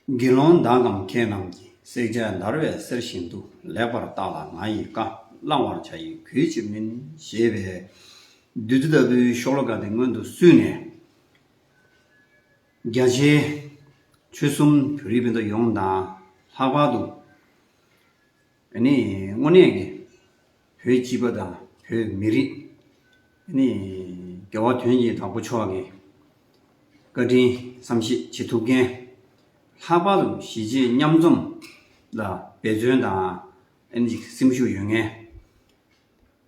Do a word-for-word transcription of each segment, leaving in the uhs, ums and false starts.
དགེ་སློང་དག་གམ་མཁས་རྣམས་ཀྱིས། བསྲེག་བཅད་འདར་བའི་གསེར་བཞིན་དུ། ལེགས་པར་བརྟགས་ལ་ང་ཡི་བཀའ། བླང་བར་བྱ་ཡི་གུས་ཕྱིར་མིན། ཞེས་པའི་བདུད་རྩི་ལྟ་བུའི་ཤོ་ལོ་ཀ་དེ་སྔོན་དུ་བསུས་ནས། རྒྱ་ཆེའི་ཆོལ་གསུམ་བོད་རིགས་སྤུན་ཟླ་ཡོངས་དང་། ལྷག་པར་དུ་ཨ་ནི་དངོས་གནས་ཀྱི་བོད་སྤྱི་པ་དང་བོད་མི་རིགས། ཨ་ནི་རྒྱལ་བ་དོན་གྱི་བདག་པོ་མཆོག་གི་བཀའ་དྲིན་བསམ་ཤེས་བྱེད་ཐུབ་མཁན། ལྷག་པར་དུ་གཞིས་བྱེས་མཉམ་འཛོམས་ལ་འབད་བརྩོན་དང་ཨ་ནི་སེམས་ཤུགས་ཡོད་མཁན།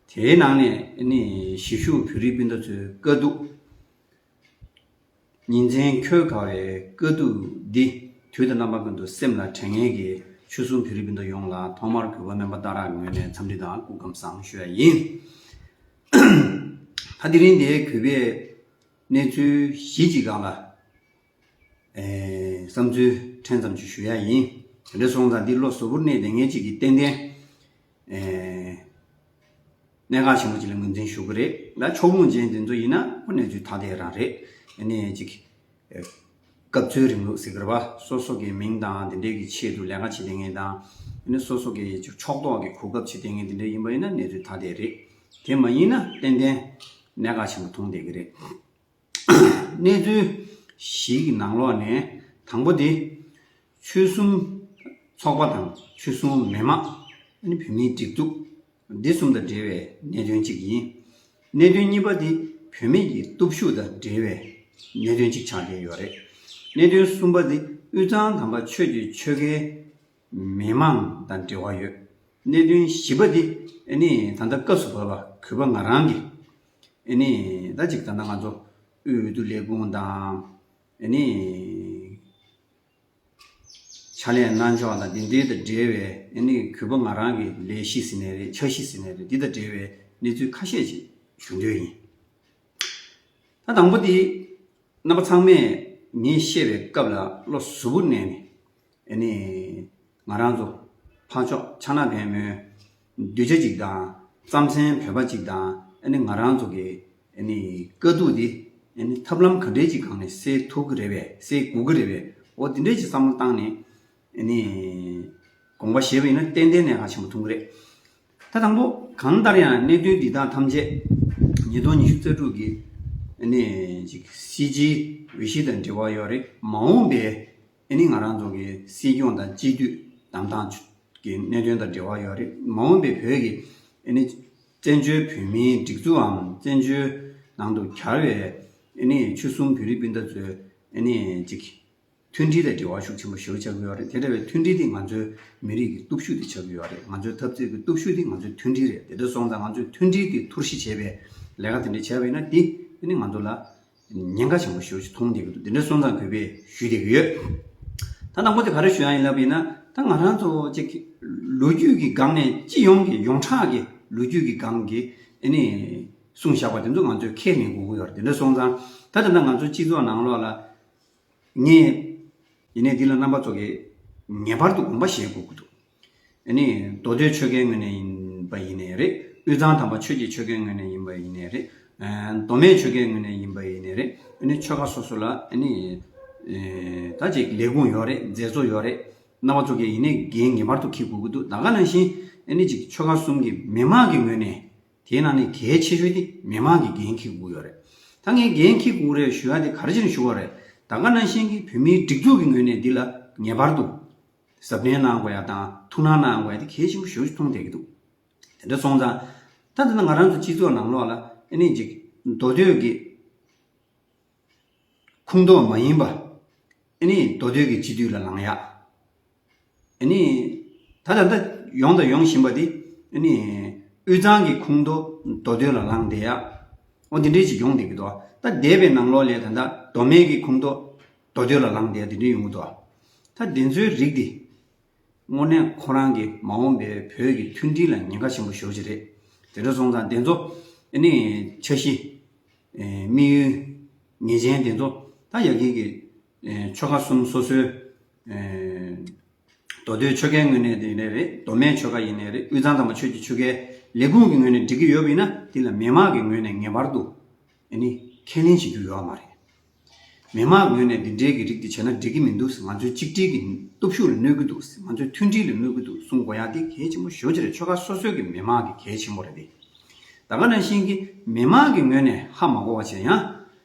དེའི་ནང་ནས་ཨ་ནི་གཞིས་བཞུགས་བོད་རིགས་སྤུན་ཟླ་ཚོའི་དཀའ་སྡུག་ཉིན་མཚན་འཁྱོལ་དཀའ་བའི་དཀའ་སྡུག་འདི་དུས་དང་རྣམ་པ་ཀུན་ཏུ་སེམས་ལ་དྲན་མཁན་གྱི་ཆོལ་གསུམ་བོད་རིགས་སྤུན་ཟླ་ཡོངས་ལ་ཐོག་མར་གུས་པ་སྨན་པ་སྟག་རག་གི་ངོས་ནས་འཚམས་འདྲི་དང་སྐུ་ཁམས་བཟང་ཞུ་ཡ་ཡིན། ད་དེ་རིང་འདིའི་གུས་པའི་གནས་ཚུལ་གཞི་གཅིག་སྒང་ལ་ཨེ་བསམ་ཚུལ་ཕྲན་ཙམ་ཅིག་ཞུ་ཡ་ཡིན། དེ་འདྲ་སོང་ཙང་འདི་བློ་གཟུ་བོར་གནས་བསྡད་མཁན་ཅིག་གིས་ཏན་ཏན་ཨེ་གནད་འགག་ཆེན་པོ་ཅིག་ལ་ངོས་འཛིན་ཞུ་གི་རེད། ད་ཕྱོགས་ལྷུང་ཅན་དེ་ཚོ་ཡིན་ན་ཁོ་གནས་ཚུལ་ཐ་དད་རང་རེད། ཨ་ནི་ཅིག་ཨེ་སྐབས་འཚོལ་རིང་ལུགས་ཟེར་གི་རེད་པ། སོ་སོ་གི་མིང་དང་དེ་འདྲའི་གི་ཆེད་དུ་ལས་ཀ་བྱེད་བསྡད་མཁན་དང་། ཨ་ནི་སོ་སོ་གི་ཅིག་ཕྱོགས་གཏོགས་ཀྱི་གོ་སྐབས་བྱེད་བསྡད་མཁན་དེ་འདྲ་ཡིན་པ་ཡིན་ན་གནས་ཚུལ་ཐ་དད་རེད། དེ་མ་ཡིན་ན་ཏན་ཏན་གནད་འགག་ཆེན་པོ་མཐོང་བསྡད་ཀྱི་རེད། གནས་ཚུལ་བཞི་གི་ནང་ལོགས་ནས་དང་པོ་དེ། ཆོལ་གསུམ་ཚོགས་པ་དང་ཆོལ་གསུམ་མི་མང་། ཨ་ནི་བོད་མིའི་སྒྲིག་འཛུགས། འདི་གསུམ་དང་འབྲེལ་བའི་གནད་དོན་གཅིག་ཡིན། གནད་དོན་གཉིས་པ་དེ་བུད་མེད་ཀྱི་སྟོབས་ཤུགས་དང་འབྲེལ་བའི་གནད་དོན་གཅིག་ཆགས་བསྡད་ཡོད་རེད། གནད་དོན་གསུམ་པ་དེ་དབུས་གཙང་དམ་པ་ཆོས་ཀྱི་ཆོལ་ཁའི་མི་མང་དང་འབྲེལ་བ་ཡོད། གནད་དོན་བཞི་པ་དེ་ཨ་ནི་ད་ལྟ་སྐབས་སུ་བབས་པ་གུས་པ་ང་རང་གིས་ཨ་ནི་ད་ཅིག་ད་ལྟ་ང་ཚོ་དབུས་འོས་བསྡུ་ལས་ཁུངས་དང་ཨ་ནི་ཕྱག་ལས་གནང་ཕྱོགས་དང་འདི་འདྲའི་དང་འབྲེལ་བའི་ཨ་ནི་གུས་པ་ང་རང་གི་ལས་གཞི་ཟེར་ནའི་རེད། འཆར་གཞི་ཟེར་ནའི་རེད། འདི་དང་འབྲེལ་བའི་གནས་ཚུལ་ཁ་ཤས་ཅིག་ཞུ་འདོད་ཡིན། ད་དང་པོ་དེ་རྣམ་པ་ཚང་མས་ངས་བཤད་པའི་སྐབས་ལ་བློ་གཟུ་བོར་གནས་ནས། ཨ་ནི་ང་རང་ཚོ་འཕགས་མཆོག་ཕྱག་ན་པདྨོའི་གདུལ་བྱ་ཅིག་དང་རྩམ་ཟན་བོད་པ་ཅིག་དང་། ཨ་ནི་ང་རང་ཚོ་གི་ཨ་ནི་དཀའ་སྡུག་འདི་ཨ་ནི་ཐབས་ལམ་ག་འདྲའི་ཅིག་སྒང་ནས་སེལ་ཐུབ་ཀྱི་རེད་པས། སེལ་དགོས་ཀྱི་རེད་པས། འོ་དེ་འདྲའི་ཅིག་བསམ་བློ་བཏང་ནས་ཨ་ནི་དགོངས་པ་བཞེས་པ་ཡིན་ན་ཏན་ཏན་གནད་འགག་ཆེན་པོ་མཐོང་གི་རེད། ད་དང་པོ་གང་ལྟར་ཡང་གནད་དོན་འདི་དག་ཐམས་ཅད་ཉིས་སྟོང་ཉི་ཤུ་རྩ་དྲུག་གི་ཨ་ནི་ཅིག་སྲིད་སྤྱིའི་འོས་གཞི་དང་འབྲེལ་བ་ཡོད་རེད། མ་འོངས་པའི་ཨ་ནི་ང་རང་ཚོ་གི་སྲིད་སྐྱོང་དང་སྤྱི་འཐུས་བདམས་སྟངས་ཀྱི་གནད་དོན་དང་འབྲེལ་བ་ཡོད་རེད། མ་འོངས་པའི་བོད་ཀྱི་ཨ་ནི་བཙན་བྱོལ་བོད་མིའི་སྒྲིག་འཛུགས་འམ་བཙན་བྱོལ་ནང་དུ་གྱར་བའི་ཨ་ནི་ཆོལ་གསུམ་བོད་རིགས་སྤུན་ཟླ་ཚོའི་ཨ་ནི་ཅིག་མཐུན་སྒྲིལ་དང་འབྲེལ་བ་ཤུགས་ཆེན་པོ་ཞིག་ཆགས་ཀྱི་ཡོད་རེད། དེ་འདྲ་བའི་མཐུན་སྒྲིལ་དེ་ང་ཚོའི་མི་རིགས་ཀྱི་སྟོབས་ཤུགས་དེ་ཆགས་ཀྱི་ཡོད་རེད། ང་ཚོའི་འཐབ་རྩོད་ཀྱི་སྟོབས་ཤུགས་དེ་ང་ཚོའི་མཐུན་སྒྲིལ་རེད། དེ་འདྲ་སོང་ཙང་ང་ཚོས་མཐུན་སྒྲིལ་དེ་འཐོར་བཤིག་བྱས་པའི་ལས་ཀ་དེ་འདྲ་བྱས་པ་ཡིན་ན་དེ་ཨ་ནི་ང་ཚོ་ལ་ཉེན་ཁ་ཆེན་པོ་ཞེ་པོ་ཅིག་མཐོང་བསྡད་ཀྱི་འདུག་དེ་འདྲ་སོང་ཙང་གུས་པས་ཞུས་བསྡད་ཀྱི་ཡོད། ད་དང་པོ་དེ་ག་རེ་ཞུ་ཡ་ཡིན་ལབ་པ་ཡིན་ན། ད་ང་རང་ཚོ་ཅིག་ལོ་རྒྱུས་ཀྱི་སྒང་ནས་སྤྱི་ཡོངས་ཀྱི་ཡོངས་གྲགས་ཀྱི་ལོ་རྒྱུས་ཀྱི་སྒང་གི་ཨ་ནི་གསུངས་བཞག་པ་དེ་ཚོ་ང་ཚོས་ཁས་ལེན་དགོས་ཀྱི་ཡོད་རེད། དེ་འདྲ་སོང་ཙང་ད་ད་ལྟ་ང་ཚོ་སྤྱི་ཚོགས་ནང་ལོགས་ལ་ངས་ཡིན་ནའི་འདི་ལ་རྣམ་པ་ཚོ་གིས་ངེས་པར་དུ་དགོངས་པ་བཞེས་དགོས་ཀྱི་འདུག་ཨ་ནི་མདོ་སྟོད་ཆོལ་ཁའི་ངོས་ནས་ཡིན་པ་ཡིན་ནའི་རེད། དབུས་གཙང་དམ་པ་ཆོས་ཀྱི་ཆོལ་ཁའི་ངོས་ནས་ཡིན་པ་ཡིན་ནའི་རེད། ཨ་མདོ་སྨད་ཆོལ་ཁའི་ངོས་ནས་ཡིན་པ་ཡིན་ནའི་རེད། ཨ་ནི་ཆོལ་ཁ་སོ་སོ་ལ་ཨ་ནི་ཨེ་ད་ཅིག་ལས་ཁུངས་ཡོད་རེད། མཛད་གཙོ་ཡོད་རེད། རྣམ་པ་ཚོ་གིས་ཡིན་ནའི་འགན་ངེས་པར་དུ་འཁྱེར་དགོས་ཀྱི་འདུག་ད་ག་ནང་བཞིན་ཨ་ནི་ཅིག་ཆོལ་ཁ་གསུམ་གྱི་མི་མང་གི་ངོས་ནས། དེའི་ནང་ནས་གལ་ཆེ་ཤོས་དེ་མི་མང་གིས་འགན་འཁྱེར་དགོས་ཡོད་རེད། ད་ངས་འགན་འཁྱེར་དགོས་རེད་ཞུ་ཡ་དེ་ག་རེ་བྱས་ནས་ཞུ་བ་རེད། ད་ག་ནང་བཞིན་གྱི་བོད་མིའི་སྒྲིག་འཛུགས་ཀྱི་ངོས་ནས་འདི་ལ་ངེས་པར་དུ་གཟབ་ནན་གནང་དགོས་ཡ་དང་ཐུགས་སྣང་གནང་དགོས་ཡ་དེ་གལ་ཆེན་པོ་ཞེ་པོ་ཅིག་མཐོང་བསྡད་ཀྱི་འདུག་དེ་འདྲ་སོང་ཙང་ད་ད་ལྟ་ང་རང་ཚོ་སྤྱི་ཚོགས་ནང་ལོགས་ལ་ཨ་ནི་ཅིག་མདོ་སྟོད་ཀྱི་ཁོངས་གཏོགས་མ་ཡིན་པ་ཨ་ནི་མདོ་སྟོད་ཀྱི་སྤྱི་འཐུས་ལ་ལངས་ཡ། ཨ་ནི་ད་ད་ལྟ་ཡོང་དང་ཡོང་བཞིན་པ་དེ་ཨ་ནི་དབུས་གཙང་གི་ཁོངས་གཏོགས་མདོ་སྟོད་ལ་ལངས་བསྡད་ཡ། འོ་འདི་འདྲས་ཅིག་ཡོང་བསྡད་ཀྱི་འདུག་ད་འདས་པའི་ནང་ལོགས་ལ་ད་ལྟ་མདོ་སྨད་ཀྱི་ཁོངས་གཏོགས་མདོ་སྟོད་ལ་ལངས་བསྡད་ཡ་འདི་འདྲས་ཡོང་གི་འདུག་ད་དེ་ཚོའི་རིགས་དེ་དངོས་གནས་ཁོ་རང་གི་མ་འོངས་པའི་བོད་ཀྱི་མཐུན་སྒྲིལ་ལ་ཉེན་ཁ་ཆེན་པོ་ཞེ་པོ་ཅིག་རེད། དེ་འདྲ་སོང་ཙང་དེ་ཚོ་ཨ་ནི་འཆར་གཞི་ཨེ་དམིགས་ཡུལ་ངེས་ཅན་དེ་ཚོ་ད་ཡ་གི་གི་ཨེ་ཆོལ་ཁ་གསུམ་སོ་སོའི་ཨེ་མདོ་སྟོད་ཆོལ་ཁའི་ངོས་ནས་ཡིན་ནའི་རེད། མདོ་སྨད་ཆོལ་ཁ་ཡིན་ནའི་རེད། དབུས་གཙང་དམ་པ་ཆོས་ཀྱི་ཆོལ་ཁའི་ལས་ཁུངས་ཀྱི་ངོས་ནས་འགྲིག་གི་ཡོད་པ་ཡིན་ན་དེ་ལ་མི་མང་གི་ངོས་ནས་ངེས་པར་དུ་ཨ་ནི་ཁས་ལེན་བྱེད་རྒྱུ་ཡོད་མ་རེད། མི་མང་ངོས་ནས་འདི་འདྲའི་གི་རིགས་འདི་བྱས་ན་འགྲིག་གི་མི་འདུག་ང་ཚོའི་གཅིག་སྒྲིལ་གྱི་སྟོབས་ཤུགས་ལ་གནོད་ཀྱི་འདུག་ང་ཚོའི་མཐུན་སྒྲིལ་ལ་གནོད་ཀྱི་འདུག་གསུང་དགོས་ཡ་དེ་གལ་ཆེན་པོ་ཞེ་པོ་ཅིག་རེད། ཆོལ་ཁ་སོ་སོའི་གི་མི་མང་གི་གལ་ཆེན་པོ་རེད་དེ། ད་ག་ནང་བཞིན་གྱི་མི་མང་གི་ངོས་ནས་ཧ་མ་གོ་བ་བྱས་ཡང་།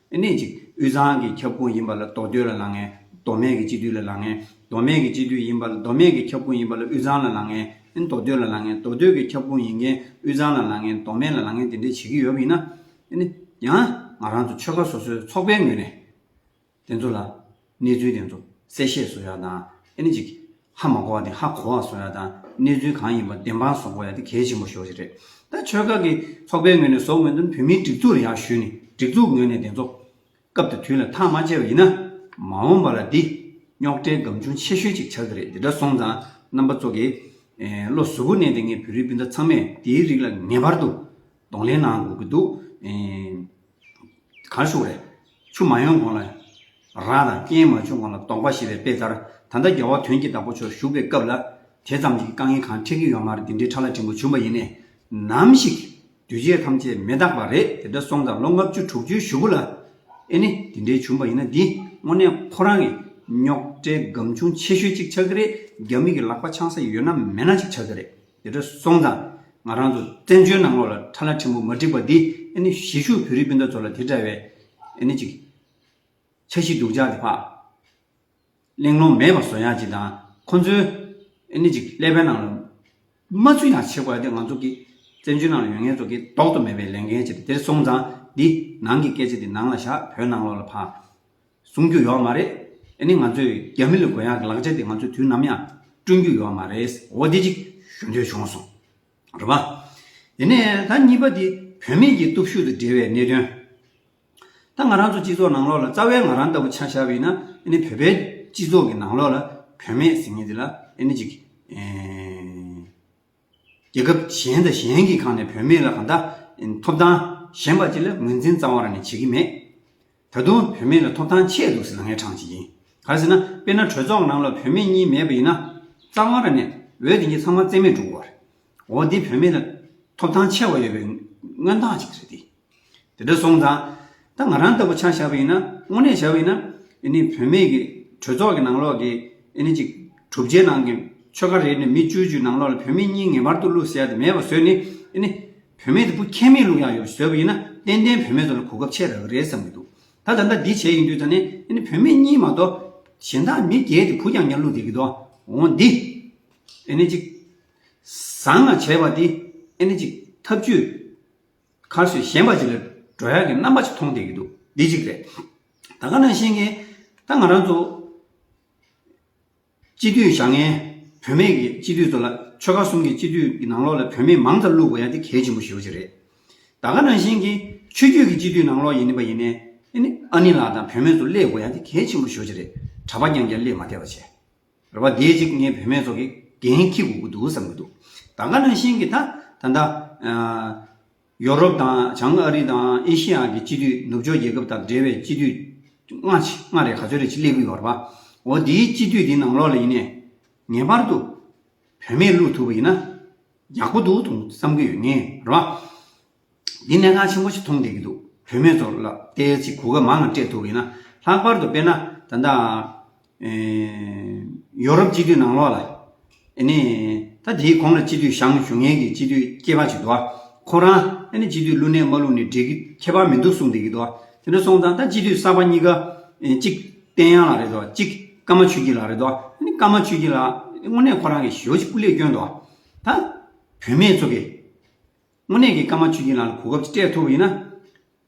ཨེ་ནས་ཅིག་དབུས་གཙང་གི་ཁྱབ་ཁོངས་ཡིན་པ་ལ་མདོ་སྟོད་ལ་ལངས་མཁན། མདོ་སྨད་ཀྱི་སྤྱི་འཐུས་ལ་ལངས་མཁན། མདོ་སྨད་ཀྱི་སྤྱི་འཐུས་ཡིན་པ་ལ་མདོ་སྨད་ཀྱི་ཁྱབ་ཁོངས་ཡིན་པ་ལ་དབུས་གཙང་ལ་ལངས་མཁན། ཨེ་མདོ་སྟོད་ལ་ལངས་མཁན། མདོ་སྟོད་ཀྱི་ཁྱབ་ཁོངས་ཡིན་མཁན་དབུས་གཙང་ལ་ལངས་མཁན། མདོ་སྨད་ལ་ལངས་མཁན་དེ་འདྲས་བྱེད་ཀྱི་ཡོད་པ་ཡིན་ན། ཨེ་ནས་ཡང་ང་རང་ཚོ་ཆོལ་ཁ་སོ་སོའི་ཚོགས་པའི་ངོས་ནས། དེ་ཚོ་ལ་གནས་ཚུལ་དེ་ཚོ་གསལ་བཤད་བཟོ་ཡ་དང་། ཨེ་ནི་ཅིག་ཧ་མ་གོ་བ་དེ་ཧ་གོ་བ་བཟོ་ཡ་དང་། གནས་ཚུལ་གང་ཡིན་པ་བདེན་དཔང་བཟོ་དགོས་ཡ་དེ་གལ་ཆེན་པོ་ཞེ་པོ་ཅིག་རེད། ད་ཆོལ་ཁ་གི་ཚོགས་པའི་ངོས་ནས་བཟོ་དགོས་དོན་བོད་མིའི་སྒྲིག་འཛུགས་ལ་ཡར་ཞུས་ནས། སྒྲིག་འཛུགས་ངོས་ནས་དེ་ཚོ་སྐབས་དང་དུས་ལ་ཐག་མ་བཅད་པ་ཡིན་ན། མ་འོངས་པ་ལ་འདི་རྙོག་དྲའི་སྒམ་ཆུང་ཆེ་ཤོས་ཅིག་ཆགས་ཀྱི་རེད། དེ་འདྲ་སོང་ཙང་རྣམ་པ་ཚོ་གིས་ཨེ་བློ་གཟུ་བོར་གནས་ཏེ། ངས་བོད་རིགས་སྤུན་ཟླ་ཚང་མས་དེའི་རིགས་ལ་ངེས་པར་དུ་གདོང་ལེན་གནང་དགོས་ཀྱི་འདུག་ཨེ། ག་རེ་ཞུ་དགོས་རེད། ཆུ་མ་ཡོང་གོང་ལ་ར་དང་། རྐྱེན་མ་བྱུང་གོང་ལ་དོགས་པ་ཞེས་པའི་དཔེ་ལྟར། ད་ལྟ་རྒྱལ་བ་དོན་གྱི་བདག་པོ་མཆོག་བཞུགས་པའི་སྐབས་ལ་དེ་ཙམ་གྱི་དཀའ་ངལ་གང་འཕྲད་ཀྱི་ཡོད་མ་རེད། འདི་འདྲའི་ཁྲ་ལ་ཕྲན་བུ་བྱུང་བ་ཡིན་ནའི། ནམ་ཞིག་དུས་བྱས་ཐམས་ཅད་མི་རྟག་པ་རེད། དེ་འདྲ་སོང་ཙང་ལོ་ལྔ་བཅུ་དྲུག་ཅུའི་གཞུག་གུ་ལ་ཨེ་ནི་འདི་འདྲའི་བྱུང་བ་ཡིན་ན། འདི་དངོས་གནས་ཁོ་རང་གི་རྙོག་དྲའི་སྒམ་ཆུང་ཆེ་ཤོས་གཅིག་ཆགས་ཀྱི་རེད། རྒྱ་མི་གི་ལག་པ་འཆང་ས་ཡོད་ན་མེད་ན་གཅིག་ཆགས་ཀྱི་རེད། དེ་འདྲ་སོང་ཙང་ང་རང་ཚོ་བཙན་བྱོལ་ནང་ལོགས་ལ་ཁྲ་ལ་ཕྲན་བུ་མ་འགྲིག་པ་འདི། ཨེ་ནི་གཞིས་བཞུགས་བོད་རིགས་སྤུན་ཟླ་ཚོ་ལ་དེ་འདྲ་བའི་ཨེ་ནི་ཅིག་འཆར་གཞི་སྡུག་ཅག་དེ་ཕར་གླེང་སློང་མེད་པ་བཟོ་ཡག་ཅིག་དང་། ཁོ་ཚོའི་ཨེ་ནི་ཅིག་ཀླད་པའི་ནང་ལ་མ་ཚུད་ཡག་བྱེད་དགོས་ཡ་དེ་ང་ཚོ་གི་བཙན་བྱོལ་ནང་ལ་ཡོད་མཁན་ཚོ་གི་ལྡོག་ཏུ་མེད་པའི་ལས་འགན་ཅིག་རེད། དེར་སོང་ཙང་འདི་ནང་གི་སྐད་ཆ་འདི་ནང་ལ་བཞག་བོད་ནང་ལོགས་ལ་ཕར་གསུང་རྒྱུ་ཡོད་མ་རེད། ཨེ་ནི་ང་ཚོས་རྒྱ་མི་ལ་དགོས་ཡག་གི་ལག་ཆ་དེ་ང་ཚོས་དུས་ནམ་ཡང་བསྐྲུན་རྒྱུ་ཡོད་མ་རེད། འོ་འདི་ཅིག་ཞུ་འདོད་བྱུང་སོང་། རེད་པ། དེ་ནས་ད་གཉིས་པ་འདི་བུད་མེད་ཀྱི་སྟོབས་ཤུགས་དང་འབྲེལ་བའི་གནད་དོན། ད་ང་རང་ཚོ་སྤྱི་ཚོགས་ནང་ལོགས་ལ་རྩ་བའི་ང་རང་ལྟ་བུ་ཆ་བཞག་པ་ཡིན་ན། ཨེ་ནི་བོད་པའི་སྤྱི་ཚོགས་ཀྱི་ནང་ལོགས་ལ་བུད་མེད་ཟེར་མཁན་དེ་ལ་ཨེ་ནི་ཅིག་ཨེ། རྒྱལ་ཁབ་གཞན་དང་གཞན་གྱི་སྒང་ནས་བུད་མེད་ལ་གང་ལྟར་ཐོབ་ཐང་གཞན་པ་ཅིག་ལ་ངོས་འཛིན་རྩ་བ་རང་ནས་བྱེད་ཀྱི་མེད། ད་དུང་བུད་མེད་ལ་ཐོབ་ཐང་ཆེ་འདུག་ཟེར་ལབ་མཁན་གྲངས་ཅིག་ཡིན། ག་རེ་ཟེར་ན། དཔེར་ན་གྲོས་ཚོགས་ནང་ལ་བུད་མེད་གཉིས་མེད་པ་ཡིན་ན། རྩ་བ་རང་ནས་འོས་དེ་གཉིས་ཚང་མ་རྩིས་མེད་འགྲོ་གི་རེད། འོ་འདི་བུད་མེད་ལ་ཐོབ་ཐང་ཆེ་བ་ཡོད་པའི་མངོན་རྟགས་ཅིག་རེད་དེ། དེ་འདྲ་སོང་ཙང་། ད་ང་རང་ལྟ་བུ་ཆ་བཞག་པ་ཡིན་ན། དངོས་གནས་བྱས་པ་ཡིན་ན། ཨེ་ནི་བུད་མེད་ཀྱི་གྲོས་ཚོགས་ཀྱི་ནང་ལོགས་ཀྱི་ཨེ་ནི་ཅིག་གྲུབ་ཆའི་ནང་གི་ཆོལ་ཁ་རེ་ནས་མི་བཅུ་བཅུ་ནང་ལོགས་ལ་བུད་མེད་གཉིས་ངེས་པར་དུ་བླུགས་ཟེར་ཡ་དེ་མེད་པ་བཟོས་ནས། ཨེ་ནི་བུད་མེད་དེ་བུ་ཁྱད་མེད་བླུགས་ཡ་ཡོད་བཟོས་པ་ཡིན་ན། ཏན་ཏན་བུད་མེད་ཚོ་ལ་གོ་སྐབས་ཆེ་རག་གི་རེད་བསམ་གྱི་འདུག་ད་ད་ལྟ་འདི་བྱས་ཡིན་དུས་ད་ནི། ཨེ་ནི་བུད་མེད་གཉིས་མ་གཏོགས་གཞན་དག་མི་བརྒྱད་དེ་བུ་རྐྱང་རྐྱང་བླུགས་བསྡད་ཀྱི་འདུག་འོ་འདི་ཨེ་ནི་ཅིག་བཟང་ང་བྱས་པ་འདི། ཨེ་ནི་ཅིག་ཐབས་ཇུས་ཁ་སོས་གཞན་པ་ཅིག་ལ་འགྲོ་ཡག་གི་རྣམ་པ་ཅིག་མཐོང་བསྡད་ཀྱི་འདུག་འདི་གཅིག་རེད། ད་ག་ནང་བཞིན་གྱི་ད་ང་རང་ཚོ་སྤྱི་འཐུས་བཞེངས་མཁན་བུད་མེད་ཀྱི་སྤྱི་འཐུས་ཚོ་ལ། ཆོལ་ཁ་གསུམ་གྱི་སྤྱི་འཐུས་ཀྱི་ནང་ལོགས་ལ་བུད་མེད་མང་ཙམ་བླུགས་དགོས་ཡ་དེ་གལ་ཆེན་པོ་ཞེ་པོ་ཅིག་རེད། ད་ག་ནང་བཞིན་གྱི་ཆོས་བརྒྱུད་ཀྱི་སྤྱི་འཐུས་ནང་ལོགས་ཡིན་པ་ཡིན་ནའི། ཨ་ནི་ཨ་ནེ་ལགས་དང་བུད་མེད་ཚོ་སླེབས་དགོས་ཡ་དེ་གལ་ཆེན་པོ་ཞེ་པོ་ཅིག་རེད། གྲྭ་པ་རྐྱང་རྐྱང་སླེབས་མ་བསྡད་པ་བྱས། རེད་པ། དེའི་གཅིག་ངས་བུད་མེད་ཚོ་གི་འགན་འཁྱེར་དགོས་ཀྱི་འདུག་བསམ་གྱི་འདུག་ད་ག་ནང་བཞིན་གྱི་ད་ད་ལྟ་ཨ་ཡོ་རོབ་དང་བྱང་ཨ་རི་དང་ཨེ་ཤི་ཡ་གི་སྤྱི་འཐུས། ནུབ་ཕྱོགས་རྒྱལ་ཁབ་དང་འབྲེལ་བའི་སྤྱི་འཐུས་ལྔ་ཅིག་ལྔ་རེ་ག་ཚོད་རེ་ཅིག་སླེབས་ཀྱི་ཡོད་རེད་པ། འོ་དེའི་སྤྱི་འཐུས་དེའི་ནང་ལོགས་ལ་ཡིན་ནའི་ངེས་པར་དུ་བུད་མེད་བླུགས་ཐུབ་པ་ཡིན་ན་ཡག་པོ་འདུག་བསམ་གྱི་ཡོད། ངས་རེད་པ། འདི་གནད་འགག་ཆེན་པོ་ཞིག་མཐོང་བསྡད་ཀྱི་འདུག་བུད་མེད་ཚོ་ལ་ཏོག་ཙམ་གོ་སྐབས་མང་ཙམ་སྤྲད་ཐུབ་པ་ཡིན་ན། ལྷག་པར་དུ་དཔེར་ན་ད་ལྟ་ཨེ་ཡོ་རོབ་སྤྱི་འཐུས་ནང་ལོགས་ལ། ཨེ་ནི་ད་དེའི་གོང་ལ་སྤྱི་འཐུས་བཞེངས་བཞུགས་མཁན་གྱི་སྤྱི་འཐུས་སྐྱེས་པ་ཅིག་འདུག་ཁོ་རང་ཨེ་ནི་སྤྱི་འཐུས་བླུགས་ནས་མ་བླུགས་ནས་འགྲིག་གི་ཁྱད་པར་མི་འདུག་གསུངས་བསྡད་ཀྱི་འདུག་དེ་འདྲ་སོང་ཙང་ད་སྤྱི་འཐུས་གསར་པ་གཉིས་ཀ་ཨེ་གཅིག་བསྟན་དབྱངས་ལགས་རེད་འདུག་གཅིག་ཀརྨ་ཆོས་སྐྱིད་ལགས་རེད་འདུག་ཨེ་ནི་ཀརྨ་ཆོས་སྐྱིད་ལགས་དངོས་གནས་ཁོ་རང་གིས་ཞེ་པོ་ཅིག་སྐུ་ལས་བསྐྱོན་འདུག་ད་བུད་མེད་ཚོ་གིས་དངོས་གནས་ཀྱི་ཀརྨ་ཆོས་སྐྱིད་ལགས་ལ་གོ་སྐབས་ཅིག་སྤྲད་ཐུབ་པ་ཡིན་ན།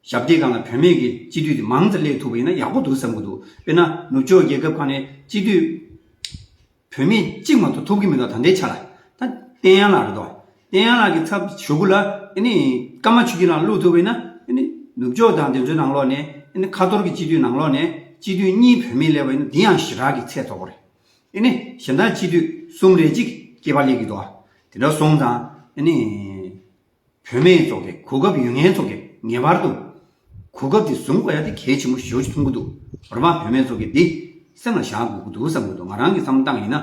ཞབས་སྟེགས་སྒང་ལ་བུད་མེད་ཀྱི་སྤྱི་འཐུས་དེ་མང་ཙམ་སླེབས་ཐུབ་པ་ཡིན་ན་ཡག་པོ་འདུག་བསམ་གྱི་འདུག་དཔེར་ན་ནུབ་ཕྱོགས་རྒྱལ་ཁབ་ཁག་ནས་སྤྱི་འཐུས་བུད་མེད་གཅིག་མ་གཏོགས་ཐོབ་ཀྱི་མི་འདུག་ད་ལྟའི་ཆ་ལ། ད་བསྟན་དབྱངས་ལགས་རེད་འདུག་བསྟན་དབྱངས་ལགས་ཀྱི་ཚབ་གཞུག་གུ་ལ་ཨེ་ནི་ཀརྨ་ཆོས་སྐྱིད་ལགས་བླུགས་ཐུབ་པ་ཡིན་ན། ཨེ་ནི་ནུབ་ཕྱོགས་དང་དེ་ཚོའི་ནང་ལོགས་ནས། ཨེ་ནི་ཁ་ཐོར་གྱི་སྤྱི་འཐུས་ནང་ལོགས་ནས་སྤྱི་འཐུས་གཉིས་བུད་མེད་སླེབས་པ་ཡིན་ན་འདི་ཡང་ཞེ་དྲག་གི་ཚད་མཐོ་པོ་རེད། ཨེ་ནི་གཞན་དག་སྤྱི་འཐུས་གསུམ་རེ་གཅིག་སྐྱེས་པ་སླེབས་ཀྱི་འདུག་དེ་འདྲ་སོང་ཙང་ཨེ་ནི། བུད་མེད་ཚོ་གི་གོ་སྐབས་ཡོད་མཁན་ཚོ་གི་ངེས་པར་དུ་གོ་སྐབས་དེ་བཟུང་དགོས་ཡ་དེ་གལ་ཆེན་པོ་ཞེ་པོ་ཅིག་མཐོང་གི་འདུག་རེད་པ། བུད་མེད་ཚོ་གི་འདི་སེམས་ལ་བཞག་དགོས་ཀྱི་འདུག་བསམ་གྱི་འདུག་ང་རང་གི་བསམ་བློ་བཏང་ཡིན་ན།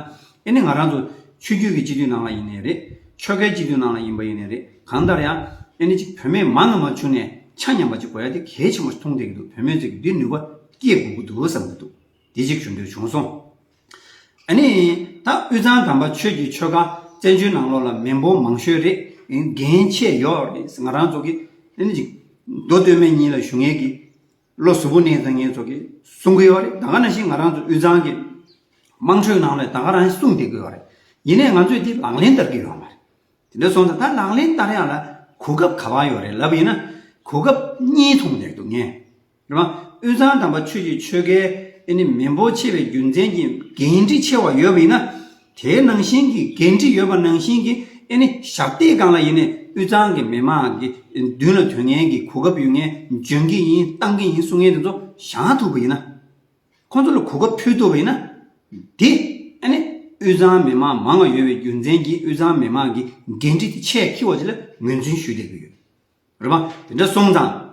ཨེ་ནི་ང་རང་ཚོ་ཆོས་བརྒྱུད་ཀྱི་སྤྱི་འཐུས་ནང་ལ་ཡིན་ནའི་རེད། ཆོལ་ཁའི་སྤྱི་འཐུས་ནང་ལ་ཡིན་པ་ཡིན་ནའི་རེད། གང་ལྟར་ཡང་ཨེ་ནི་ཅིག་བུད་མེད་མང་ང་མང་བྱུང་ནས་ཆ་མཉམ་པ་ཅིག་དགོས་ཡ་དེ་གལ་ཆེན་པོ་ཞིག་མཐོང་བསྡད་ཀྱི་འདུག་བུད་མེད་ཚོ་གི་འདི་ནུས་པ་ སྐྱེ་དགོས་ཀྱི་འདུག་བསམ་གྱི་འདུག་དེ་གཅིག་ཞུ་འདོད་བྱུང་སོང་། ཨ་ནི། ད་དབུས་གཙང་དམ་པ་ཆོས་ཀྱི་ཆོལ་ཁ་བཙན་བྱོལ་ནང་ལོགས་ལ་མི་འབོར་མང་ཤོས་རེད། འགན་ཆེ་ཡོད་རེད། ང་རང་ཚོ་གི་ཨ་ནི་ཅིག་མདོ་སྟོད་སྨད་གཉིས་ལ་བཞུགས་མཁན་གྱི་བློ་གཟུ་བོ་གནས་ཚང་མཁན་ཚོ་གི་གསུང་གི་ཡོད་རེད། ད་ག་ནང་བཞིན་ང་རང་ཚོ་དབུས་གཙང་གི་དམངས་ཁྲོད་ནང་ལ་ད་ག་རང་གསུང་བསྡད་ཀྱི་ཡོད་རེད། ཡིན་ནའི་ང་ཚོས་འདི་ལག་ལེན་བསྟར་གྱི་ཡོད་མ་རེད། དེ་འདྲ་སོང་ཙང་ད་ལག་ལེན་བསྟར་ཡག་ལ་གོ་སྐབས་ག་པར་ཡོད་རེད་ལབ་ཡིན་ན། གོ་སྐབས་གཉིས་མཐོང་བསྡད་འདུག་ངས། རེད་བ། དབུས་གཙང་དམ་པ་ཆོས་ཀྱི་ཆོལ་ཁའི་ཨེ་ནི་མི་འབོར་ཆེ་བའི་རྒྱུ་མཚན་གྱིས་འགན་འཁྲི་ཆེ་བ་ཡོད་པ་ཡིན་ན། དེའི་ནང་བཞིན་གྱི་འགན་འཁྲི་ཡོད་པ་ནང་བཞིན་གྱི་ཨེ་ནི་ཞབས་སྟེགས་སྒང་ལ་ཡིན་ནའི་དབུས་གཙང་གི་མི་མང་གི་མདུན་ལ་ཐོན་མཁན་གྱི་གོ་སྐབས་ཡོད་མཁན། འཇོན་གྱི་ཡིན། བཏང་གི་ཡིན་གསུང་མཁན་དེ་ཚོ་བཞག་ཐུབ་པ་ཡིན་ན། ཁོང་ཚོ་ལ་གོ་སྐབས་ཕུལ་ཐུབ་པ་ཡིན་ན། དེ་ཨ་ནི་དབུས་གཙང་མི་མང་མང་བ་ཡོད་པའི་རྒྱུ་མཚན་གྱིས་དབུས་གཙང་མི་མང་གི་འགན་འཁྲི་དེ་ཆེས་འཁྱེར་བ་ཅིག་ལ་ངོས་འཛིན་ཞུ་བསྡད་ཀྱི་ཡོད། རེད་པ། དེ་འདྲ་སོང་ཙང་།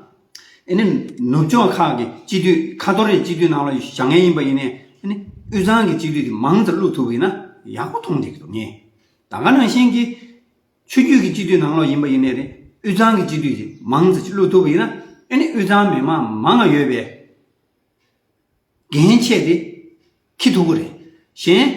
ཨ་ནི་ནུབ་ཕྱོགས་ཁག་གི་སྤྱི་འཐུས། ཁ་ཐོར་རེ་སྤྱི་འཐུས་ནང་ལ་བཞག་མཁན་ཡིན་པ་ཡིན་ནའི་ཨ་ནི་དབུས་གཙང་གི་སྤྱི་འཐུས་དེ་མང་ཙམ་བླུག་ཐུབ་པ་ཡིན་ན་ཡག་པོ་མཐོང་བསྡད་ཀྱི་འདུག་ངས། ད་ག་ནང་བཞིན་གྱི་ཆོས་བརྒྱུད་ཀྱི་སྤྱི་འཐུས་ནང་ལོགས་ཡིན་པ་ཡིན་ནའི་རེད། དབུས་གཙང་གི་སྤྱི་འཐུས་དེ་མང་ཙམ་ཅིག་བླུག་ཐུབ་པ་ཡིན་ན་ཨ་ནི་དབུས་གཙང་མི་མང་མང་བ་ཡོད་པའི་འགན་ཆེ་དེ་འཁྱེར་ཐུབ་ཀྱི་རེད། གཞན་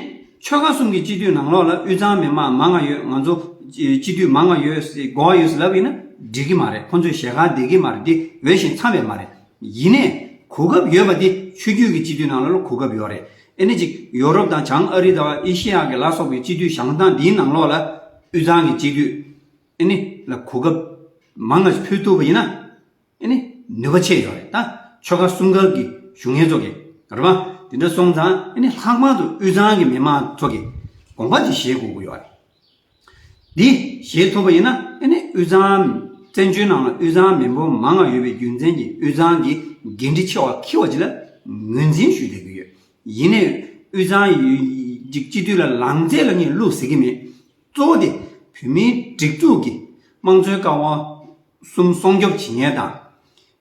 ཆོལ་ཁ་གསུམ་གྱི་སྤྱི་འཐུས་ནང་ལོགས་ལ་དབུས་གཙང་མི་མང་མང་བ་ཡོད། ང་ཚོ་སྤྱི་འཐུས་མང་བ་ཡོད་ཟེར། གོ་བ་ཡོད་ཟེར་ལབ་ཡིན་ན་འགྲིག་གི་མ་རེད། ཁོང་ཚོའི་ཞལ་ཁ་བསྡད་ཀྱི་མ་རེད། དེ་འོས་ཤིང་འཚམས་པའི་མ་རེད། ཡིན་ནའི་གོ་སྐབས་ཡོད་པ་དེ་ཆོས་བརྒྱུད་ཀྱི་སྤྱི་འཐུས་ནང་ལོགས་ལ་གོ་སྐབས་ཡོད་རེད། ཨེ་ནི་ཅིག་ཡོ་རོབ་དང་བྱང་ཨ་རི་དང་ཨེ་ཤེ་ཡ་གི་ལ་སོགས་པའི་སྤྱི་འཐུས་བཞེངས་སྟངས་འདིའི་ནང་ལོགས་ལ་དབུས་གཙང་གི་སྤྱི་འཐུས་ཨེ་ནི་ལ་གོ་སྐབས་མང་ང་ཕུལ་ཐུབ་པ་ཡིན་ན། ཨེ་ནི་ནུས་པ་ཆེ་ཡོད་རེད། ད་ཆོལ་ཁ་གསུམ་ཀ་གི་གཞུང་ངན་ཚོ་གི་རེད་པ། དེ་འདྲ་སོང་ཙང་ཨེ་ནི་ལྷག་པར་དུ་དབུས་གཙང་གི་མི་མང་ཚོ་གི་དགོངས་པ་དེ་བཞེས་དགོས་ཀྱི་ཡོད་རེད། འདི་བཞེས་ཐུབ་པ་ཡིན་ན་ཨེ་ནི་དབུས་གཙང་། བཙན་བྱོལ་ནང་ལ་དབུས་གཙང་མི་འབོར་མང་བ་ཡོད་པའི་རྒྱུ་མཚན་གྱིས་དབུས་གཙང་གི་འགན་འཁྲི་ཆེ་བ་འཁྱེར་བ་ཅིག་ལ་ངོས་འཛིན་ཞུས་བསྡད་ཀྱི་ཡོད། ཡིན་ནའི་དབུས་གཙང་ཡུལ་གཅིག་སྤྱི་འཐུས་ལ་ལངས་རྫས་ལ་ངས་བླུགས་ཟེར་གྱི་མེད། གཙོ་བོ་དེ་བོད་མིའི་སྒྲིག་འཛུགས་ཀྱི་དམངས་གཙོའི་ཀ་བ་གསུམ་སྲུང་སྐྱོབ་བྱེད་མཁན་དང་།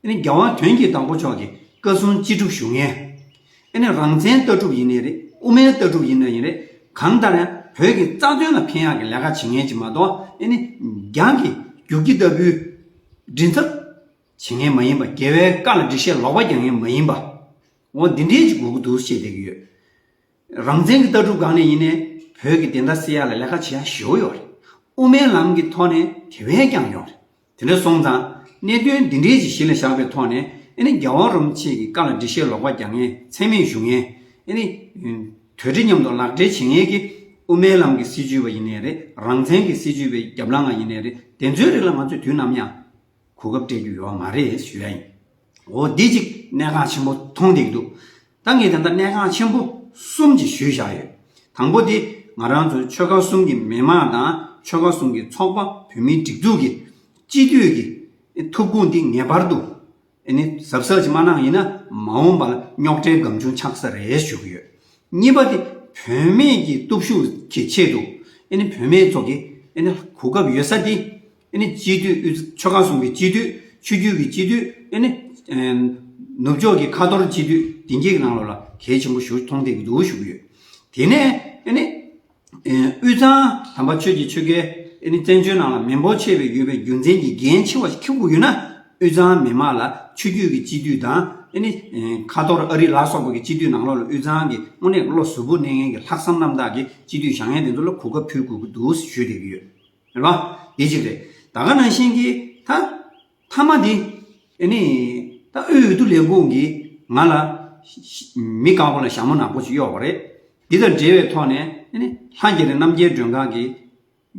ཨ་ནི་རྒྱལ་བ་དོན་གྱི་བདག་པོ་མཆོག་གི་བཀའ་གསུང་ཅི་སྒྲུབ་ཞུ་མཁན། ཨ་ནི་རང་བཙན་ལྟ་གྲུབ་ཡིན་ནའི་རེད། དབུ་མའི་ལྟ་གྲུབ་ཡིན་ན་ཡིན་རེད། གང་ལྟར་ཡང་བོད་ཀྱི་རྩ་དོན་ལ་ཕན་ཡག་གི་ལས་ཀ་བྱེད་མཁན་ཅིག་མ་གཏོགས། ཨ་ནི་རྒྱ་གི་རྒྱུག་ཁྱི་ལྟ་བུའི་མགྲིན་ཚབ་བྱེད་མཁན་མ་ཡིན་པ། རྒྱལ་བའི་བཀའ་ལ་འགྲེལ་བཤད་ལོག་པ་རྒྱག་མཁན་མ་ཡིན་པ། འོ་འདི་འདྲའི་ཅིག་དགོས་ཀྱི་འདུག་བཤད་བསྡད་ཀྱི་ཡོད། རང་བཙན་གྱི་ལྟ་གྲུབ་སྒང་ནས་ཡིན་ནའི་བོད་ཀྱི་བདེན་མཐའ་གསལ་ཡག་ལ་ལས་ཀ་བྱེད་ཡག་ཞེ་པོ་ཡོད་རེད། དབུ་མའི་ལམ་གྱི་ཐོག་ནས་དེ་བས་ཀྱང་ཡོད་རེད། དེ་འདྲ་སོང་ཙང་གནད་དོན་འདི་འདྲའི་ཅིག་གཞི་ལ་བཞག་པའི་ཐོག་ནས་ཨ་ནི་རྒྱལ་བ་རིན་པོ་ཆེ་གི་བཀའ་ལ་འགྲེལ་བཤད་ལོག་པ་རྒྱག་མཁན། མཚན་སྨད་ཞུ་མཁན། ཨ་ནི་དོལ་ཁྲི་མཉམ་དུ་ལག་སྦྲེལ་བྱེད་མཁན་གྱི་དབུ་མའི་ལམ་གྱི་སྲིད་བྱུས་པ་ཡིན་ནའི་རེད། རང་བཙན་གྱི་སྲིད་བྱུས་པའི་རྒྱབ་ལངས་པ་ཡིན་ནའི་རེད། དེ་ཚོའི་རིགས་ལ་ང་ཚོས་དུས་ནམ་ཡང་གོ་སྐབས་སྤྲད་རྒྱུ་ཡོད་མ་རེད་ཞུ་ཡ་ཡིན། འོ་འདི་གཅིག་གནད་འགག་ཆེན་པོ་མཐོང་བསྡད་ཀྱི་འདུག་ད་ངས་ད་ལྟ་གནད་འགག་ཆེན་པོ་གསུམ་ཅིག་ཞུས་བཞག་ཡོད། དང་པོ་དེ་ང་རང་ཚོ་ཆོལ་ཁ་གསུམ་གྱི་མི་མང་དང་ཆོལ་ཁ་གསུམ་གྱི་ཚོགས་པ། བོད་མིའི་སྒྲིག་འཛུགས་ཀྱི་སྤྱི་འཐུས་ཀྱི་ཐུགས་དགོངས་འདི་ངེས་པར་དུ་ཨ་ནི་གཟབ་གཟབ་ཅིག་མ་གནང་ཡིན་ན་མ་འོངས་པ་ལ་རྙོག་དྲའི་སྒམ་ཆུང་ཆགས་ས་རེད་ཞུ་གི་ཡོད། གཉིས་པ་དེ་བུད་མེད་ཀྱི་སྟོབས་ཤུགས་ཀྱི་ཆེད་དུ་ཨ་ནི་བུད་མེད་ཚོ་གི་ཨ་ནི་གོ་སྐབས་ཡོད་ས་དེ། ཨ་ནི་སྤྱི་འཐུས། ཆོལ་ཁ་གསུམ་གྱི་སྤྱི་འཐུས། ཆོས་བརྒྱུད་ཀྱི་སྤྱི་འཐུས། ཨ་ནི་ནུབ་ཕྱོགས་ཀྱི་ཁ་ཐོར་སྤྱི་འཐུས་དེ་གའི་ནང་ལོགས་ལ་གལ་ཆེན་པོ་ཞིག་མཐོང་བསྡད་ཀྱི་འདུག་ཞུ་གི་ཡོད། དེ་ནས་ཨ་ནི་དབུས་གཙང་དམ་པ་ཆོས་ཀྱི་ཆོལ་ཁའི་ཨ་ནི་བཙན་བྱོལ་ནང་ལ་མི་འབོར་ཆེ་བའི་ཡོད་པའི་རྒྱུ་མཚན་གྱིས་འགན་ཆེ་བ་ཞིག་འཁྱེར་དགོས་ཡོད་ན། དབུས་གཙང་མི་མང་ལ་ཆོས་བརྒྱུད་ཀྱི་སྤྱི་འཐུས་དང་། ཨ་ནི་ཁ་ཐོར་ཨ་རི་ལ་སོགས་པ་གི་སྤྱི་འཐུས་ནང་ལོགས་ལ་དབུས་གཙང་གི་དངོས་གནས་བློ་གཟུ་བོར་གནས་མཁན་གྱི་ལྷག་བསམ་རྣམ་དག་གི་སྤྱི་འཐུས་བཞེངས་མཁན་དེ་ཚོ་ལ་གོ་སྐབས་ཕུལ་དགོས་ཀྱི་འདུག་ཞུས་བསྡད་ཀྱི་ཡོད། རེད་པ། དེ་གཅིག་རེད། ད་ག་ནང་བཞིན་གྱི་ད་མཐའ་མ་དེ། ཨ་ནི་ད་དབུས་འོས་བསྡུ་ལས་ཁུངས་ཀྱིས་ང་ལ་མི་དཀར་པོ་ལ་ཞྭ་མོ་ནག་པོ་ཞིག་གཡོགས་པ་རེད། འདི་དང་འབྲེལ་བའི་ཐོག་ནས་ཨ་ནི་ལྷ་རྒྱ་རི་རྣམ་རྒྱལ་སྒྲོལ་དཀར་གྱི་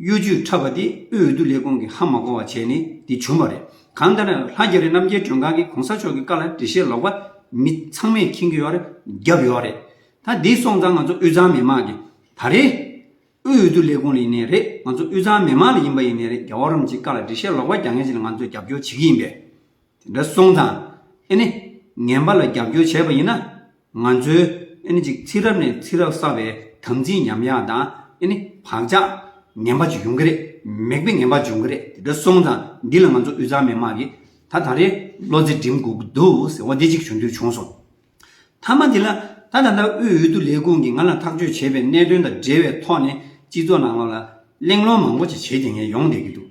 གཡོ་ཇུས་འཁྲབ་པ་དེ་དབུས་འོས་བསྡུ་ལས་ཁུངས་ཀྱིས་ཧ་མ་གོ་བ་བྱས་ནས་འདི་བྱུང་བ་རེད། གང་ལྟར་ན་ལྷ་རྒྱ་རི་རྣམ་རྒྱལ་སྒྲོལ་དཀར་གྱིས་གོང་ས་མཆོག་གི་བཀའ་ལ་འགྲེལ་བཤད་ལོག་པ་མི་ཚང་མས་མཁྱེན་གྱི་ཡོད་རེད། བརྒྱབ་ཡོད་རེད། ད་འདི་སོང་ཙང་ང་ཚོ་དབུས་གཙང་མི་མང་གིས་ད་རེས་དབུས་འོས་བསྡུ་ལས་ཁུངས་ལ་ཡིན་ནའི་རེད། ང་ཚོ་དབུས་གཙང་མི་མང་ལ་ཡིན་པ་ཡིན་ནའི་རེད། རྒྱལ་བ་རིན་པོ་ཆེའི་བཀའ་ལ་འགྲེལ་བཤད་ལོག་པ་རྒྱག་མཁན་ཅིག་ལ་ང་ཚོས་རྒྱབ་སྐྱོར་བྱེད་ཀྱི་ཡིན་པས། དེ་འདྲ་སོང་ཙང་ཨ་ནི་ངན་པ་ལ་རྒྱབ་སྐྱོར་བྱས་པ་ཡིན་ན། ང་ཚོའི་ཨ་ནི་ཅིག་ཚེ་རབས་ནས་ཚེ་རབས་བསགས་པའི་དམ་ཚིག་ཉམས་ཡག་དང་། ཨ་ནི་བག་ཆགས་ངན་པ་ཅིག་ཡོང་གི་རེད། མེད་པའི་ངན་པ་ཅིག་ཡོང་གི་རེད། དེ་འདྲ་སོང་ཙང་འདི་ལ་ང་ཚོ་དབུས་གཙང་མི་མང་གིས་ད་ད་རེས་བློ་རྩེ་སྒྲིམ་དགོས་ཀྱི་འདུག་ཟེར་བ་འདི་ཅིག་ཞུ་འདོད་བྱུང་སོང་། མཐའ་མ་འདི་ལ་ད་ད་ལྟ་དབུས་འོས་བསྡུ་ལས་ཁུངས་ཀྱིས་ང་ལ་ཐག་གཅོད་བྱས་པའི་གནད་དོན་དང་འབྲེལ་བའི་ཐོག་ནས་སྤྱི་ཚོགས་ནང་ལོགས་ལ་གླེང་སློང་མང་པོ་ཅིག་བྱེད་བསྡད་མཁན་ཡོང་བསྡད་ཀྱི་འདུག་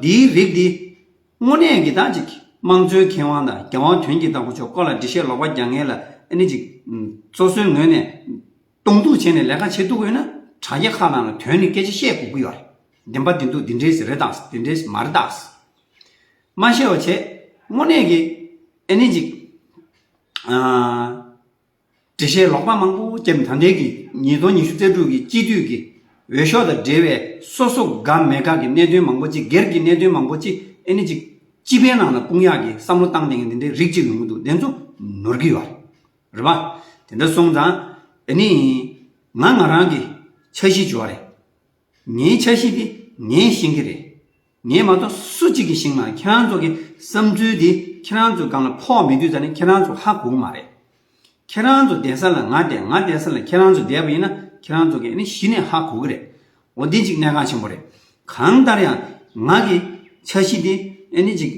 འདིའི་རིགས་འདི་དངོས་གནས་ཀྱི་ད་ཅིག་ དམངས་གཙོའི་མཁས་དབང་དང་རྒྱལ་དབང་དོན་གྱི་བདག་པོ་མཆོག་སྐོར་ལ་འགྲེལ་བཤད་ལོག་པ་རྒྱག་མཁན་ལ་ཨ་ནི་ཅིག་སོ་སོའི་ངོས་ནས་གདོང་གཏུག་བྱས་ནས་ལས་ཀ་བྱེད་ཐུབ་ཀྱི་ཡོད་ན། དྲ་རྒྱ་ཁག་ནང་ལ་དོན་ནི་སྐད་ཆ་བཤད་དགོས་ཀྱི་ཡོད་རེད། བདེན་པ་བདེན་སྡུག་འདི་འདྲས་རེད་དང་འདི་འདྲས་མ་རེད་དང་། མ་བཤད་པ་བྱས་དངོས་གནས་ཀྱི་ཨ་ནི་ཅིག་ཨ། འགྲེལ་བཤད་ལོག་པ་མང་པོ་བརྒྱབ། ད་ལྟའི་གི་ཉིས་སྟོང་ཉི་ཤུ་རྩ་དྲུག་གི་སྤྱི་འཐུས་ཀྱི་འོས་ཤོག་དང་འབྲེལ་བའི་སོ་སོ་དགའ་མི་དགའ་གི་གནད་དོན་མང་པོ་ཅིག་སྒེར་གྱི་གནད་དོན་མང་པོ་ཅིག་ཨེ་ནི་ཅིག་སྤྱི་པའི་ནང་ལ་སྐུང་ཡག་གི་བསམ་བློ་བཏང་བསྡད་མཁན་དེ་འདྲའི་རིགས་ཅིག་ཡོང་གི་འདུག་དེ་ཚོ་ནོར་གྱི་ཡོད་རེད། རེད་པ། དེ་འདྲ་སོང་ཙང་ཨེ་ནི་ང་ང་རང་གི་འཆར་གཞི་བྱོས་རེད། ངའི་འཆར་གཞི་དེ་ངས་ཤེས་ཀྱི་རེད། ངས་མ་གཏོགས་སུ་གཅིག་གིས་ཤེས་མ་རེད། ཁྱེད་རང་ཚོ་གི་བསམ་ཚུལ་དེ་ཁྱེད་རང་ཚོའི་སྒང་ལ་ཕོག་མི་དུས་ཙ་ནས་ཁྱེད་རང་ཚོ་ཧ་གོ་གི་མ་རེད། ཁྱེད་རང་ཚོ་བསྡད་ས་ལ་ང་བསྡད། ང་བསྡད་ས་ལ་ཁྱེད་རང་ཚོ་བསྡད་པ་ཡིན་ན་ཁྱེད་རང་ཚོ་གི་ཨ་ནི་གཞི་ནས་ཧ་གོ་གི་རེད། འོ་འདི་གཅིག་གནད་འགག་ཆེན་པོ་རེད། གང་ལྟར་ཡང་ང་གི་འཆར་གཞི་དེ་ཨ་ནི་ཅིག་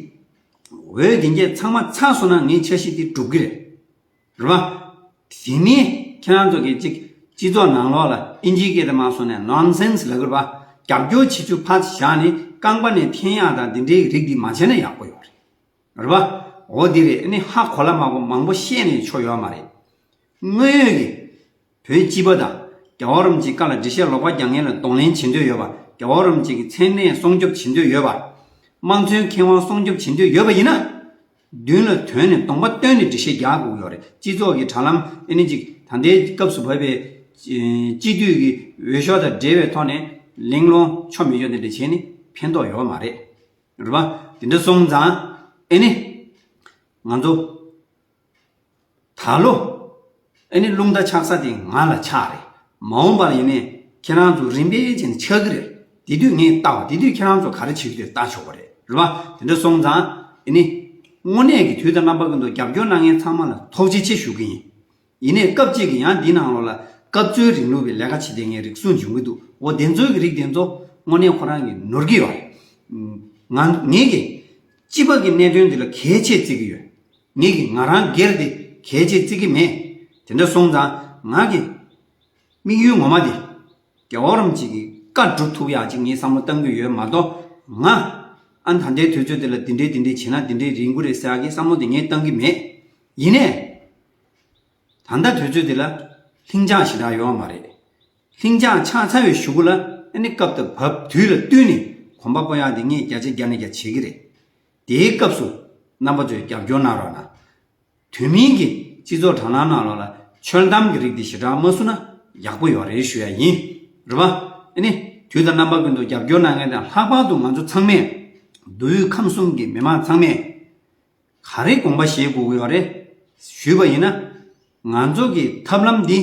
འོས་འདེམས་ཚང་མ་ཚར་སོང་ན་ངའི་འཆར་གཞི་དེ་འགྲུབ་གི་རེད། རེད་པ། དེ་ནས་ཁྱེད་རང་ཚོ་གིས་ཅིག་སྤྱི་ཚོགས་ནང་ལོགས་ལ་ཨིན་ཇིའི་སྐད་དུ་མ་སོང་ནས་ནོན་སེན་སི་ལབ་དགོས་རེད་པ། རྒྱབ་སྐྱོར་བྱེད་རྒྱུ་ཕར་བཞག་ནས་རྐང་པ་ནས་འཐེན་ཡག་དང་འདི་འདྲའི་རིགས་འདི་མ་བྱས་ན་ཡག་པོ་ཡོད་རེད། རེད་པ། འོ་འདི་རེད། ཨ་ནི་ཧ་གོ་ལ་མ་གོ་མང་པོ་བཤད་ནས་ཆོ་ཡོད་མ་རེད། དངོས་ཡོད་ཀྱི་བོད་སྤྱི་པ་དང་རྒྱལ་བ་རིན་པོ་ཆེའི་བཀའ་ལ་འགྲེལ་བཤད་ལོག་པ་རྒྱག་མཁན་ལ་གདོང་ལེན་བྱེད་འདོད་ཡོད་པ། རྒྱལ་བ་རིན་པོ་ཆེ་གི་མཚན་གནས་སྲུང་སྐྱོབ་བྱེད་འདོད་ཡོད་པ། དམངས་གཙོའི་མཁས་དབང་སྲུང་སྐྱོབ་བྱེད་འདོད་ཡོད་པ་ཡིན་ན། མདུན་ལ་ཐོན་ནས་གདོང་པ་སྟོན་ནས་འགྲེལ་བཤད་རྒྱག་དགོས་ཀྱི་ཡོད་རེད། སྤྱི་ཚོགས་ཀྱི་དྲ་ལམ་ཨེ་ནི་ཅིག་ད་ལྟའི་སྐབས་སུ་བབས་པའི་སྤྱི་འཐུས་ཀྱི་འོས་ཤོག་དང་འབྲེལ་བའི་ཐོག་ནས་གླེང་སློང་ཆོ་མི་ཆོ་དེ་འདྲ་བྱས་ནས་ཕན་ཐོགས་ཡོད་མ་རེད། རེད་པ། དེ་འདྲ་སོང་ཙང་ཨེ་ནི་ང་ཚོ་ད་ལོ་ཨེ་ནི་རླུང་རྟ་ཆག་ས་དེ་ང་ལ་ཆགས་རེད། མ་འོངས་པ་ལ་ཡིན་ནའི་ཁྱེད་རང་ཚོ་རིམ་པས་བྱས་ནས་ཆགས་ཀྱི་རེད། དེ་དུས་ངས་ལྟ་བ་དེ་དུས་ཁྱེད་རང་ཚོ་ག་རེ་བྱེད་ཀྱི་འདུག་ལྟ་ཆོག་པ་རེད། རེད་པ། དེ་འདྲ་སོང་ཙང་ཨེ་ནི་དངོས་གནས་ཀྱི་དུས་དང་རྣམ་པ་ཀུན་ཏུ་རྒྱབ་སྐྱོར་གནང་མཁན་ཚང་མ་ལ་ཐུགས་རྗེ་ཆེ་ཞུ་གི་ཡིན། ཡིན་ནའི་སྐབས་གཅིག་གི་ཡང་འདི་ནང་ལོགས་ལ་སྐབས་འཚོལ་རིང་ལུགས་པའི་ལས་ཀ་བྱེད་བསྡད་མཁན་རིགས་གསུམ་འབྱུང་གི་འདུག་འོ་དེ་ཚོའི་གི་རིགས་དེ་ཚོ་དངོས་གནས་ཁོ་རང་གི་ནོར་གི་ཡོད་རེད། ང་ངེད་ཀྱི་སྤྱི་པ་གི་གནད་དོན་འདི་ལ་གལ་ཆེ་བརྩི་གི་ཡོད། ངེད་ཀྱི་ང་རང་སྒེར་དེ་གལ་ཆེ་བརྩི་གི་མེད། དེ་འདྲ་སོང་ཙང་ང་གི་དམིགས་ཡུལ་ངོ་མ་དེ་རྒྱལ་བ་རིན་པོ་ཆེ་གི་བཀའ་སྒྲུབ་ཐུབ་ཡག་ཅིག་ངས་བསམ་བློ་གཏང་གི་ཡོད་མ་གཏོགས། ང་ཨ་ད་ལྟའི་དུས་ཚོད་དེ་ལ་འདི་འདྲའི་འདི་འདྲའི་བྱས་ན་འདི་འདྲའི་རིང་པོ་རེད་ཟེར་ཡག་གི་བསམ་བློ་དེ་ངས་གཏང་གི་མེད། ཡིན་ནའི། ད་ལྟ་དུས་ཚོད་འདི་ལ་ལྷིང་འཇགས་ཞེ་དྲག་ཡོད་མ་རེད། ལྷིང་འཇགས་ཆགས་ཚར་བའི་གཞུག་གུ་ལ་ཨ་ནི་སྐབས་དང་བབ་དུས་ལ་བསྟུན་ནས་གོམ་པ་སྤོ་ཡག་འདི་ངས་བརྒྱ་ཆ་བརྒྱ་ནས་བརྒྱ་བྱེད་ཀྱི་རེད། དེའི་སྐབས་སུ་རྣམ་པ་ཚོས་རྒྱབ་སྐྱོར་གནང་རོགས་གནང་། དུས་མིན་གྱི་སྤྱི་ཚོགས་དྲ་ལམ་ནང་ལོགས་ལ་འཆོལ་གཏམ་གྱི་རིགས་འདི་ཞེ་དྲག་མ་བཟོ་ན་ཡག་པོ་ཡོད་རེད་ཞུ་ཡ་ཡིན། རེད་པ། ཨ་ནི་དུས་དང་རྣམ་པ་ཀུན་ཏུ་རྒྱབ་སྐྱོར་གནང་མཁན་དང་ལྷག་པར་དུ་ང་ཚོ་ཚང་མས་མདོ་དབུས་ཁམས་གསུམ་གྱི་མི་མང་ཚང་མས། ག་རེ་དགོངས་པ་བཞེས་དགོས་ཀྱི་ཡོད་རེད་ཞུས་པ་ཡིན་ན། ང་ཚོ་གི་ཐབས་ལམ་འདི་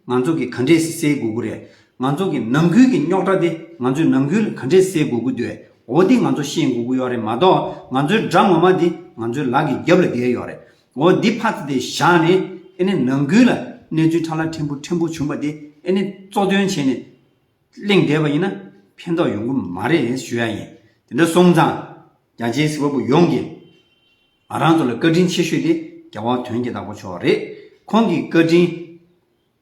ང་ཚོ་གི་ག་འདྲས་སེ་སེལ་དགོས་ཀྱི་རེད། ང་ཚོ་གི་ནང་ཁུལ་གྱི་རྙོག་དྲ་དེ་ང་ཚོའི་ནང་ཁུལ་ལ་ག་འདྲས་སེལ་དགོས་ཀྱི་འདུག་འོ་འདི་ང་ཚོ་ཤེས་དགོས་ཀྱི་ཡོད་རེད་མ་གཏོགས། ང་ཚོའི་དགྲ་ངོ་མ་འདི་ང་ཚོའི་ལག་གི་རྒྱབ་ལ་བསྡད་ཡོད་རེད། འོ་འདི་ཕར་ཚུར་དེ་བཞག་ནས་ཨེ་ནི་ནང་ཁུལ་ལ་གནས་ཚུལ་ཁྲ་ལ་ཕྲན་བུ་ཕྲན་བུ་བྱུང་བ་དེ་ཨེ་ནི་གཙོ་དོན་བྱས་ནས། གླེང་བསྡད་པ་ཡིན་ན་ཕན་ཐོགས་ཡོང་གི་མ་རེད་ཞུ་ཡ་ཡིན། དེ་འདྲ་སོང་ཙང་རྒྱ་ཆེའི་གཟིགས་པ་པོ་ཡོངས་ཀྱིས་ང་རང་ཚོ་ལ་བཀའ་དྲིན་ཆེ་ཤོས་དེ་རྒྱལ་བ་དོན་གྱི་བདག་པོ་མཆོག་རེད། ཁོང་གི་བཀའ་དྲིན་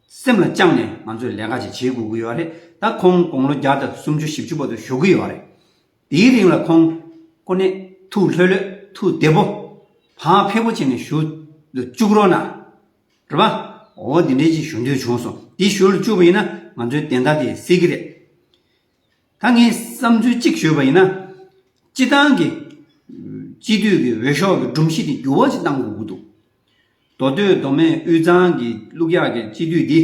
སེམས་ལ་བཅངས་ནས་ང་ཚོས་ལས་ཀ་ཅིག་བྱེད་དགོས་ཀྱི་ཡོད་རེད། ད་ཁོང་དགུང་ལོ་བརྒྱ་དང་སུམ་ཅུ་བཞི་བཅུ་བར་དུ་བཞུགས་ཀྱི་ཡོད་རེད། དེའི་རིང་ལ་ཁོང་ཁོ་ནས་ཐུགས་ལྷོད་ལྷོད་ཐུགས་བདེ་པོ་བག་ཕེབས་པོ་བྱས་ནས་བཞུགས་འདུག་བཅུག་རོགས་གནང་། རེད་པ། འོ་འདི་འདྲའི་ཅིག་ཞུ་འདོད་བྱུང་སོང་། འདི་ཞུ་ལ་བཅུག་པ་ཡིན་ན་ང་ཚོའི་བདེན་མཐའ་དེ་གསལ་གྱི་རེད། ད་ངས་བསམ་ཚུལ་གཅིག་ཞུས་པ་ཡིན་ན། སྤྱི་བཏང་གི་སྤྱི་འཐུས་ཀྱི་འོས་ཤོག་གི་སྒྲོམ་གཞི་དེ་འགྱུར་བ་ཅིག་གཏང་དགོས་ཀྱི་འདུག་མདོ་སྟོད་མདོ་སྨད་དབུས་གཙང་གི་བླུག་ཡག་གི་སྤྱི་འཐུས་འདི་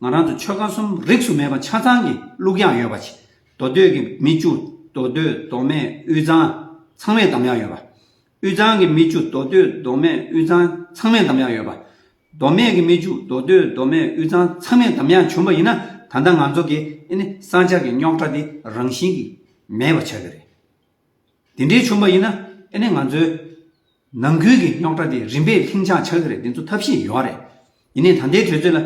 ང་རང་ཚོ་ཆོལ་ཁ་གསུམ་རིས་སུ་མེད་པ་ཆ་ཚང་གི་བླུག་ཡག་ཡོད་པ་ཅིག་མདོ་སྟོད་ཀྱི་མི་བཅུ་མདོ་སྟོད་མདོ་སྨད་དབུས་གཙང་ཚང་མས་གདམ་ཡག་ཡོད་པ། དབུས་གཙང་གི་མི་བཅུ་མདོ་སྟོད་མདོ་སྨད་དབུས་གཙང་ཚང་མས་གདམ་ཡག་ཡོད་པ། མདོ་སྨད་ཀྱི་མི་བཅུ་མདོ་སྟོད་མདོ་སྨད་དབུས་གཙང་ཚང་མས་གདམ་ཡག་བྱུང་པ་ཡིན་ན། ད་ལྟ་ང་ཚོ་གི་ཨེ་ནི་ས་ཆ་གི་རྙོག་དྲ་དེ་རང་བཞིན་གྱིས་མེད་པ་ཆགས་ཀྱི་རེད། དེ་འདྲའི་བྱུང་པ་ཡིན་ན་ཨེ་ནི་ང་ཚོའི་ནང་ཁུལ་གྱི་རྙོག་དྲ་དེ་རིམ་པས་ལྷིང་འཇགས་ཆགས་ཀྱི་རེད། དེ་ཚོ་ཐབས་ཤེས་ཡོད་རེད། ཡིན་ནའི་ད་ལྟའི་དུས་ཚོད་ལ།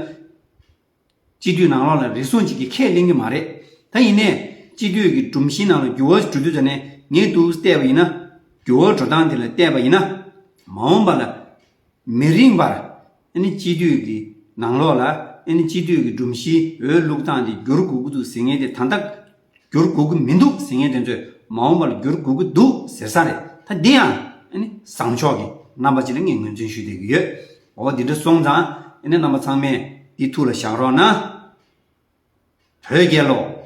སྤྱི་འཐུས་ནང་ལོགས་ལ་རེ་ཟུང་ཅིག་གིས་ཁས་ལེན་གྱི་མ་རེད། ད་ཡིན་ནའི་སྤྱི་འཐུས་ཀྱི་སྒྲོམ་གཞི་ནང་ལ་འགྱུར་བ་འགྲོ་དུས་ཙ་ནས་ངས་འདུག་བལྟས་པ་ཡིན་ན། འགྱུར་བ་འགྲོ་སྟངས་དེ་ལ་བལྟས་པ་ཡིན་ན། མ་འོངས་པ་ལ་མི་རིང་བར་ཨ་ནི་སྤྱི་འཐུས་ཀྱི་ནང་ལོགས་ལ་ཨ་ནི་སྤྱི་འཐུས་ཀྱི་སྒྲོམ་གཞིའི་འོས་བླུག་སྟངས་དེ་འགྱུར་དགོས་ཀྱི་འདུག་ཟེར་མཁན་དེ་ད་ལྟ་འགྱུར་དགོས་ཀྱི་མི་འདུག་ཟེར་མཁན་དེ་ཚོས་མ་འོངས་པ་ལ་འགྱུར་དགོས་ཀྱི་འདུག་ཟེར་ས་རེད། ད་འདི་ཡང་ ཨ་ནི་བཟང་ཕྱོགས་ཀྱི་རྣམ་པ་ཅིག་ལ་ངས་ངོས་འཛིན་ཞུ་བསྡད་ཀྱི་ཡོད། འོ་འདི་འདྲ་སོང་ཙང་ཨ་ནི་རྣམ་པ་ཚང་མས་འདི་ཐུགས་ལ་བཞག་རོགས་གནང་། བོད་རྒྱལ་ལོ།